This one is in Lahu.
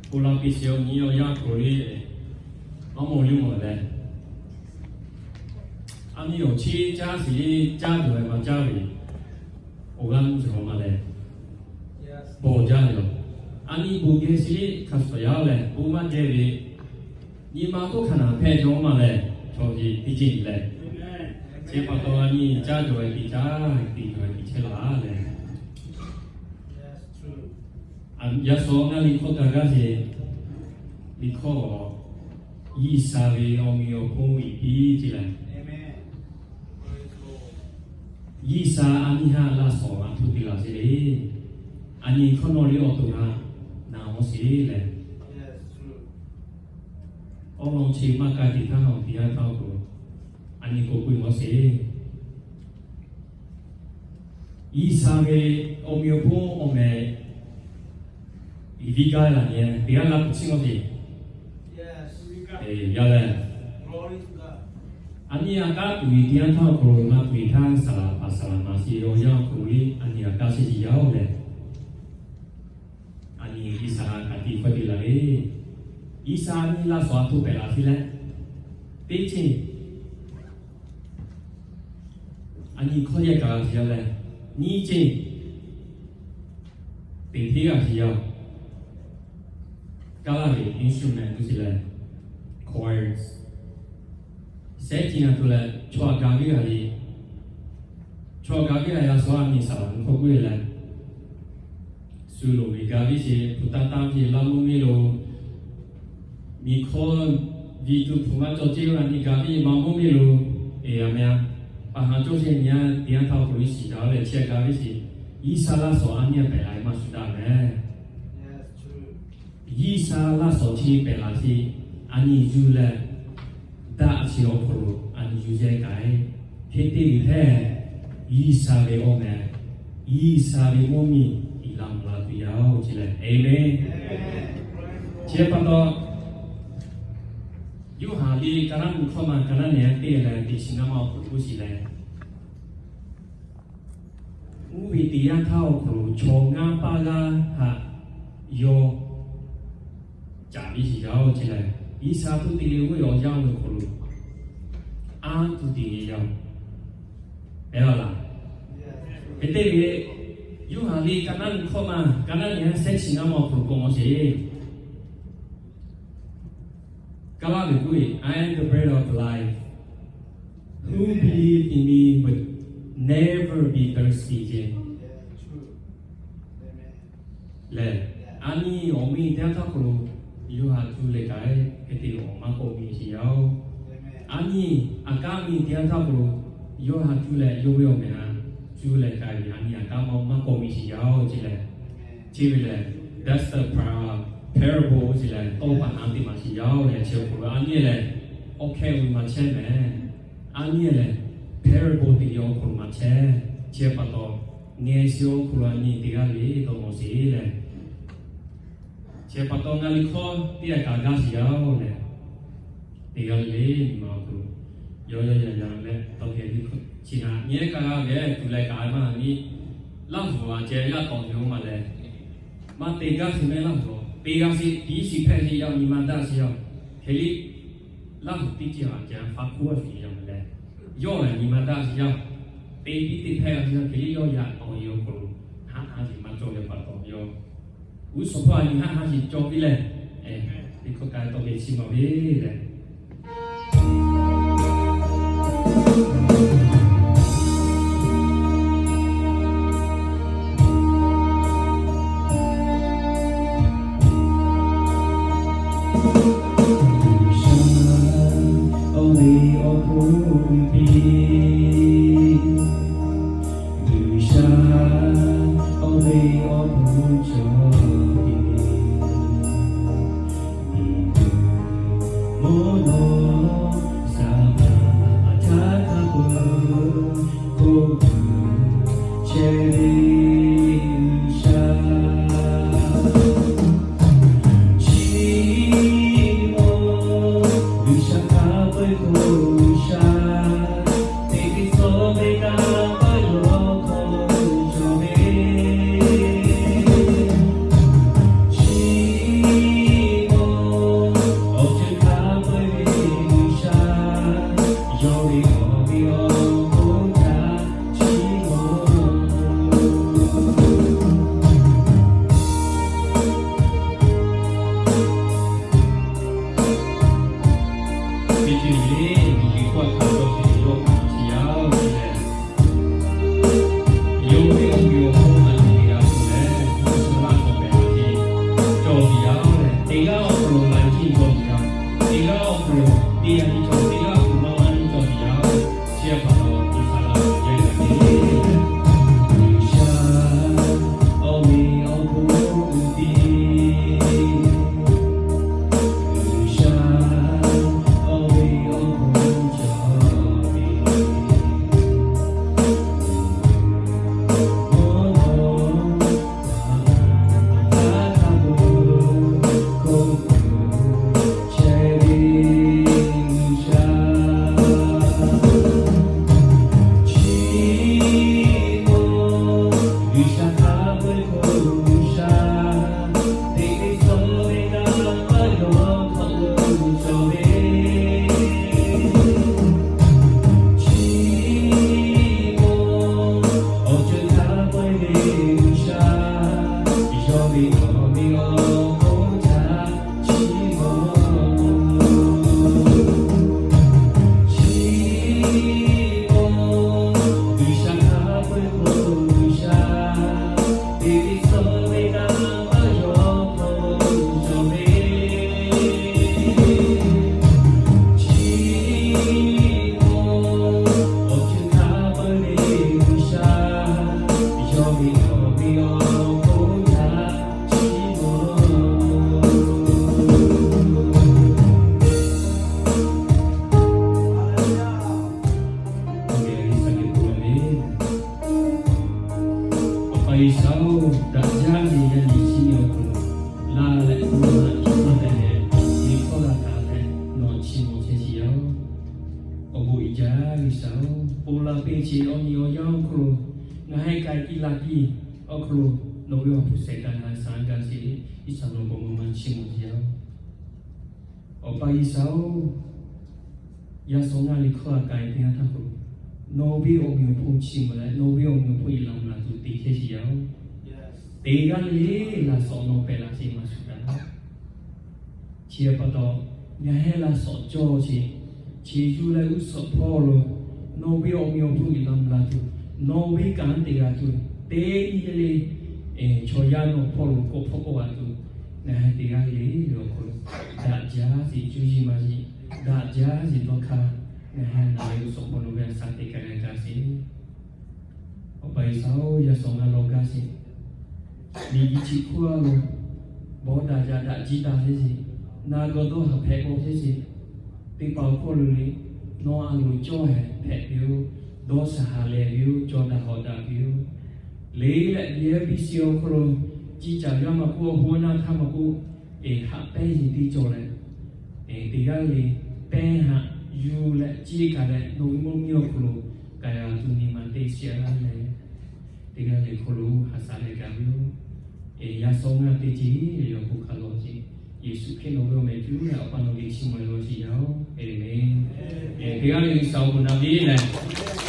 Bon la piˇ sheˍ, awˬ nyi awˬ yanˇ hk'aw lo le, awˬ mawˬ le mawˬ leh, a nyi awˬ cheˇ caˇ sheˍ le, caˇ tuˬ ve maˇ caˇ ve, awˬ g'aˇ nuˇ cawˬ maˇ leh, bon jaˇ ve yoˬ. A nyi bon geh sheˍ le, hk'a shuˍ shuˍ yaˇ leh bon maˇ geh ve, nyi ma hk'oˆ hk'a naˬ hpehꞈ cawˬ maˇ leh, chaw heˍ teˇ ceuˬ leh, chi pa taw a nyi caˇ cawˬ ve teˇ caˇ, teˇ cawˬ ve teˇ chehˇ laˬ leh, yaˇ suh ngaˇ liꞈ hkawˇ ka gaˇ sheˍ. Liꞈ hkawˇ, G'uiˬsha ve awˬ meꞈ awˬ hponˇ iˍ piˇ ce leh, G'uiˬsha a nyi haꞈ laˇ shawˍ a htoꞈ te laˬ sheˍ le. A nyi hkawˇ nawˬ liˇ awˬ to htaꞈ na g'awˇ sheˍ leh, awˬ lawn chi maˇ k'ai te htaˇ, awˬ te yaˇ htaˇ awˬ hk'aw lo a nyi k'oˆ piˇ g'awˇ sheˍ. G'uiˬsha ve awˬ meꞈ awˬ hponˇ awˬ mehˍ iˍ viˇ gaˇ laˬ nyi teˇ g'aˇ laˇ tuˬ chiˇ mawˇ sheˍ. Yaˇ leh, a nyi a kaˉ tuˬ iˍ teˇ yanˇ htaˇ awˬ hk'aw lo maˇ tuˬ iˍ htaˇ, saˍ laˍ paˍ saˍ laˍ maˍ sheˍ awˬ yanˇ awˬ hk'aw lo le, a nyi a kaˉ sheˍ ce yaˇ oˬ leh, a nyi G'uiˬsha htaꞈ tiˍ hkawˇ te laˬ le. G'uiˬsha a nyi laˇ shawˍ a htoꞈ pehˍ laˬ sheˍ leh, teˇ ceuˬ a nyi hkawˇ yehˇ kaꞈ g'a sheˍ yaˇ leh, nyiˇ ceuˬ teꞈ hteˇ g'a sheˍ yaˇ. Kaˉ laˇ ve instrument tuˬ sheˍ leh, chords, sehˉ ce na tuˬ leh, chaw aꞈ ga viˉ g'a le. Chaw aꞈ ga viˉ g'a yaˇ suh a nyi saˍ laˍ mvuhˇ hkawˇ guˇ e leh, shu loˍ ve ga viˉ sheˍ, hpu taˇ taˇ ve laˇ mvuhˇ miˬ lo, miˬ hkawˇ viˉ tuˬ hpu maˇ cawˬ ce ve a nyi ga viˉ maˇ mvuhˇ miˬ lo, eˬ a meh a, paˍ haˍ cawˇ sheˍ nyi a teˇ yanˇ htaˇ awˬ hk'aw lo iˉ shiˍ daꞈ leh chi a ga viˉ sheˍ, G'uiˬsha laˇ shawˍ a nyi a pehˍ la e maˇ shu daꞈ meh. G'uiˬsha laˇ shawˍ chi pehˍ laˬ sheˍ, a nyi yuˬ leh, daꞈ sheˍ awˬ hk'aw lo a nyi yuˬ yehˇ kaꞈ e, hk'e te ve hehˉ, G'uiˬsha ve awˬ meh, G'uiˬsha ve mvuhˇ miˬ iˍ la mvuhˇ la tuˬ yaˇ oˬ ce leh, Aˍmenˍ. Chi pa taw, Yoˇhanˬ liꞈ ka naˉ nyi hkawˇ ma ka naˉ nyi teˇ leh teˇ chi ngaˇ ma awˬ hk'aw lo k'oˆ sheˍ leh, uˉ ve teˇ yanˇ htaˇ awˬ hk'aw lo chaw ngaˇ paˇ g'aˇ htaꞈ yawˇ caˍ piˇ sheˍ yaˇ oˬ ce leh, G'uiˬsha htaꞈ te leh g'oˇ yaw yaˇ ve awˬ hk'aw lo, a tuˬ te ve yaˇ oˬ, eˬ a laˬ. Hk'e te ve, Yoˇhanˬ liꞈ ka naˉ nyi hkawˇ ma ka naˉ nyi sehˉ chi ngaˇ ma awˬ hk'aw lo k'oˆ g'awˇ sheˍ. Kaˉ laˇ ve k'oˆ ve, I am the bread of life. Who believe in me will never be thirsty again. Lehˬ, a nyi awˬ miˇ teˇ yanˇ htaˇ hk'aw lo yawˇ htaꞈ cuˇ leh k'ai, hk'e te awˬ maˇ k'awꞈ miˬ sheˍ yaˇ oˬ. A nyi aꞈ kaˉ miˇ teˇ yanˇ htaˇ hk'aw lo yawˇ htaꞈ cuˇ leh yawˇ ve awˬ meh htaꞈ cuˇ leh k'ai ve a nyi aꞈ kaˉ maˇ maˇ k'awꞈ miˬ sheˍ yaˇ oˬ ce leh, chi ve lehˬ, that's the par- parable ce leh, tawˇ pa na teˇ maˬ sheˍ yaˇ oˬ leh, chi awˬ hk'aw lo a nyi lehˬ, awˬ hk'e ve maˇ chehˇ meh. A nyi lehˬ, parable teꞈ ve awˬ hk'aw lo maˇ chehˇ. Chi pa taw, ngeh sheˍ awˬ hk'aw lo a nyi teˇ g'aˇ le dawˇ mawˬ sheˍ leh, chi pa taw ngaˬ liꞈ hkawˇ teˇ g'aˇ kaꞈ gaˇ sheˍ yaˇ oˬ leh, teˇ g'aˇ le nyi ma awˬ hk'aw lo yawˇ yawˇ yaˇ yaˇ leh tawˇ geh liꞈ hkawˇ chi htaꞈ nyi e kaꞈ g'a ve tuˬ leh kaꞈ maˇ nyi, Laˇ huˍ a ceh yaˇ tawˍ ve oˇ ma leh, maˇ te gaˇ sheˍ meh Laˇ huˍ, te g'a sheˍ tiˉ shiˍ hpehˇ sheˍ yaˇ nyi ma daꞈ sheˍ yaˇ. Hk'e le, Laˇ huˍ teˇ ceuˬ a ceh fa hkuˇ a sheˍ yaˇ meh leh, yawˇ lehˬ nyi ma daꞈ sheˍ yaˇ. Te piˇ te hpehˇ g'a sheˍ yaˇ. Hk'e le yawˇ yaꞈ tawˍ ve awˬ hk'aw lo haˆ haˆ sheˍ maˇ cawˬ leh pa taw yaˇ G'uˇ suhˍ hpawˇ a nyi haˆ haˆ shiˍ cawˬ piˇ leh, teˇ hkawˇ k'ai tawˆ ve chi ma ve leh, G'uiˬsha awˬ meꞈ awˬ hponˇ piˇ, G'uiˬsha awˬ meꞈ awˬ hponˇ cawˬ piˇ, miˬ guiˬ mvuhˇ naw saˍ laˍ htaˇ hk'a peu-eˬ k'oˆ tuˬ chehˇ ve G'uiˬsha. Chi awˬ G'uiˬsha hk'a peu-eˬ hk'oˆ G'uiˬsha, teˇ g'aˇ tawˇ ve kaꞈ pawˆ lawˬ hk'aw lo cawˬ ve. Awˬ pa G'uiˬsha-oˬ, daꞈ jaˇ ve yaˇ nyi chi nyi awˬ hk'aw lo laˇ leh, nawˬ htaꞈ chiˇ mvuh tehꞈ leh, liꞈ hkawˇ g'a kaꞈ leh, nawˬ chi mawˬ chehˇ sheˍ yaˇ-oˬ. Awˬ bon uiˍ jaˇ G'uiˬsha-oˬ, ponˬ laˬ peˇ chi awˬ nyi awˬ yanˇ awˬ hk'aw lo ngaˬ hui k'ai piˇ la piˇ awˬ hk'aw lo, nawˬ ve awˬ hpu sehˍ kaꞈ na shaˍ gaˇ sheˍ, G'uiˬsha nawˬ bon maˇ maˇ chi mawˬ jaˇ-oˬ. Awˬ pa G'uiˬsha-oˬ, yaˇ suh ngaˇ liꞈ hkawˇ a k'ai teˇ yanˇ htaˇ k'o, nawˬ ve awˬ meꞈ awˬ hponˇ chi mawˬ leh, nawˬ ve awˬ meꞈ awˬ hponˇ iˍ laˬ mvuhˇ laˬ tuˬ te chehˇ sheˍ yaˇ-oˬ. Teˇ g'aˇ le le laꞈ shawˍ nawˬ pehˬ laꞈ sheˍ maˇ shuˍ daꞈ. Chi pa taw, ngaˬ hui laꞈ shawˍ cawˇ sheˍ, chi yuˬ leh g'uˇ suhˍ hpawˇ lo nawˬ ve awˬ meꞈ awˬ hponˇ iˍ laˬ mvuhˇ laˬ tuˬ, nawˬ ve kanˉ te g'a tuˬ, teˇ nyi le chaw yaˇ nawˬ hpawˇ lo kawˆ hpawˇ kawˆ g'a tuˬ, ngaˬ hui teˇ g'aˇ le le awˬ hk'aw lo daꞈ jaˇ sheˍ, cuˇ yiˍ maˇ yiˍ, daꞈ jaˇ sheˍ dawˇ hk'aˇ, ngaˬ hui naˬ ve g'uˇ suhˍ hpawˇ lo ve a shaꞈ teꞈ kaꞈ g'a gaˇ sheˍ. Awˬ pa G'uiˬsha-oˬ, yaˇ suh ngaˇ law gaˇ sheˍ. Miˬguiˬ chi hk'oˆ a lo bawˇ daꞈ jaˇ daꞈ jiˇ taˍ chehˇ sheˍ. Na gawˬ dawˇ haˍ hpehꞈ k'o chehˇ sheˍ. Teˇ hpaˍ awˬ hk'oˆ lo le, nawˬ a loˍ cawˇ hehˍ hpehꞈ ve-oˬ, dawˇ shaˍ haˍ lehˬ ve-oˬ, cawˇ daꞈ hawˍ daꞈ ve-oˬ. Le leh B B C awˬ hk'aw lo, ciˇ caˍ yaˇ maˇ k'oˆ, awˬ hoˉ naˇ htaˇ maˇ k'oˆ, eˬ, haꞈ pehnˇ yeˬ teˇ cawˬ leh, eˬ, teˇ g'aˇ le pehnˇ haꞈ yuˬ leh ciˇ kaꞈ leh nawˬ ve mvuhˇ miˬ awˬ hk'aw lo k'ai g'a tuˬ nyi ma teˇ chi a g'aˇ leh, teˇ g'aˇ le hk'aw lo haꞈ shaꞈ leh gaˬ ve-oˬ. Eˬ, yaˇ suh ngaˇ teˇ ceuˬ le awˬ hk'aw hk'a law sheˍ. Yeˍsuˆ Hkriꞈ nawˬ ve awˬ meh cuˇ leh Awˬ pa nawˬ geh chiˇ mvuh law sheˍ yaˇ-oˬ, Aˍmenˍ. Eˬ, teˇ g'aˇ le G'uiˬsha awˬ bon naˍ ve lehˬ,